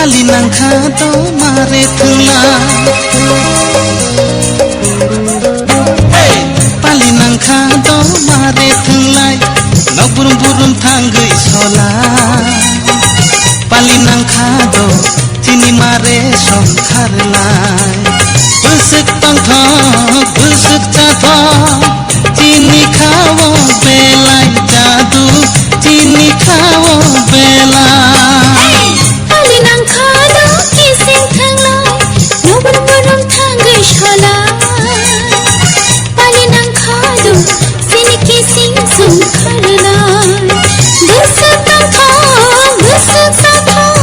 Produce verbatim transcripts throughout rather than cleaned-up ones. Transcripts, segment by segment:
Pali nangkha do mare thwnglai. Hey! Pali nangkha do mare thwnglai. Nok burum burum thangwi sola. Pali nangkha do chini mare songkharlai. Bwswk tongthok, bwswk chathok. Chini khao belai jadu, chini khao belai. Pali nangkha do kising thanglai, nobor borom thangwi sholai. Pali nangkha do chini kising songkharlai. Bwswk tongthok, bwswk chathok.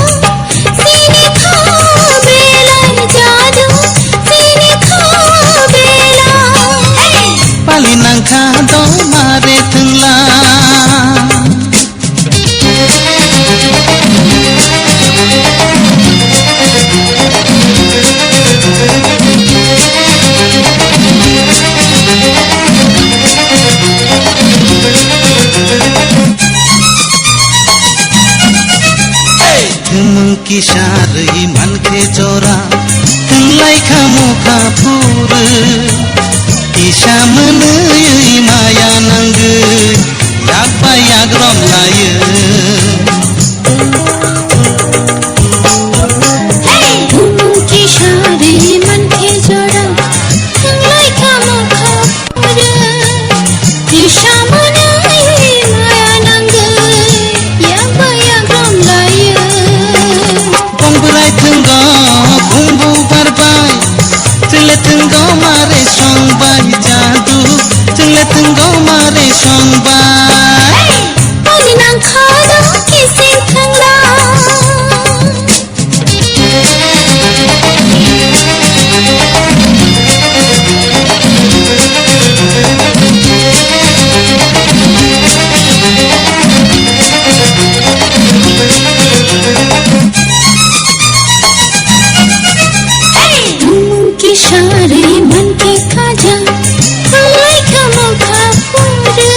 Chini kho belai jadu, chini kho belai. Pali nangkha do mare thwngla. Hey! Thwngmung kisa rwi mankhe jora, thwnglai kha mokha phuru. Kisa mwnwi maya nangwi, yak bai yak romlaiyo. Hey! Thwngmung kisa rwi mankhe jora, thwnglai kha mokha Kisa mwnwi maya nangwi, yak bai yak romlaiyo. Bong bwrai thwngo, bung bu barbai, chwle thwngo mare songbai jadu, chwle thwngo mare songbai. Hey! Pali nangkha do kising thwngla. Hey! Thwngmung kisa rwi mankhe khaja, thwnglai kha mokha phuru.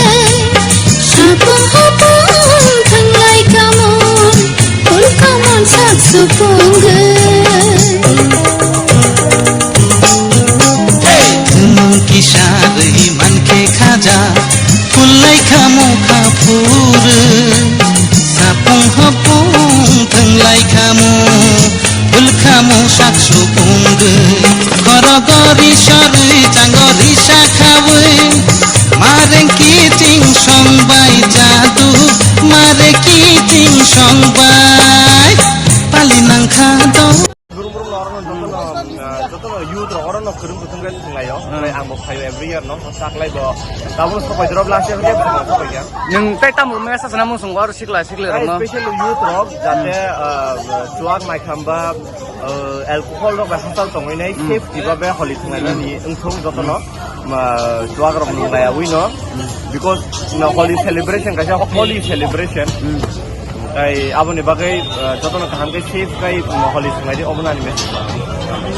Sapung hapung thwnglai kha mon, phul kha mon sak supungwi. Hey! Thwngmung kisa rwi mankhe khaja, phul lai kha mokha phuru. Sapung hapung thwnglai kha mon, phul kha mon sak supungwi. Khorogo risa rwi chango risa khawi. Mareng kiting songbai jadu, mare kiting songbai. Pali nangkha do. Burum burum no orono jotono, ah, jotono youth rok orono kwrwng kwthwng khe thwnglaio. Hmm. Omo ang bo phaio every year no, taklai bo. Tabuk sopai drop last year khe sopai kha. Nwng tei tamo message namo swngo aro sikla sikla rok no. Especially youth rok, jate, ah, chuak naikhamba, ah, alcohol rok bai hachal tongwi nai, hmm, safety ba be holi thwnglai nani, hmm, wngthong jotono, ma, chuak rok nunglai awi no. Hmm. Because no holi celebration kaisa holy celebration. Hmm. Tai aboni bagwi, ah, jotono kaham khe safe khai, um, holi thwnglai di, obo nani message.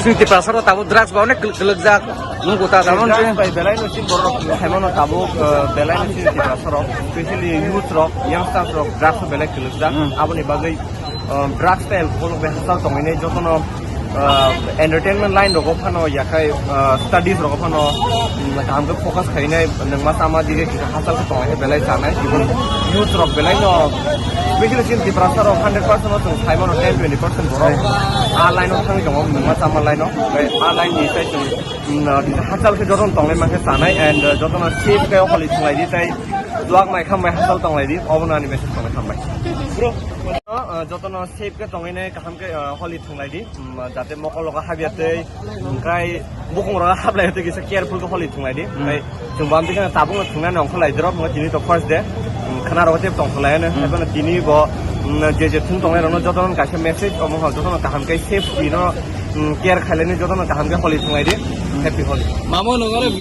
Chwng Tiprasa rok tabuk drugs ba onek kwlwk jak. Nung kuta tamo drugs bai belai no chini borok rok khaimano tabuk, ah, belai no chini Tiprasa rok, specially youth rok, youngsters rok drugs o belai kwlwk jak. Hmm. Aboni bagwi, ah, drugs tei alcohol bai hachal tongwi nai jotono ah, entertainment line rogo phano yakhai, ah, studies rogo phano, mm, kaham khe focus khainai, nwngma chama dige kisa hachal khe tonglai khe belai chanai, even youth rok belai no, specially chini Tiprasa rok hundred percent no chwng sai mano ten twenty percent borok a line o thangwi tongo, nwngma chama line o, tei a line ni tei chwng, mm, kisa hachal khe jotono tonglai mankhe chanai and, ah, jotono safe khe holi thwnglai di tei chuak nai khambai hachal tonglai di, obono ani message tonglai khambai. Bro, ah, jotono safe khe tongwi nai kaham khe, ah, holi thwnglai di. Mm, jate mokol rogo habya tei, hwnkhe bukhung rogo hablai tei kisa careful khe holi thwnglai di. Hmm. Hwnkhe chwng bo amtwi kheno tabukno thwngnani ongkhorlai drop, hwnkhe tini to first day. Mm, khwna rogo tei tongkholai ano. Hmm. Haiphano tini bo, mm, je je thwng tongnai rokno jotono kaisa message, omo jotono kaham khe safety no, mm, care khailani jotono kaham khe holi thwnglai di. Hmm. Happy Holi. Mamo nungaro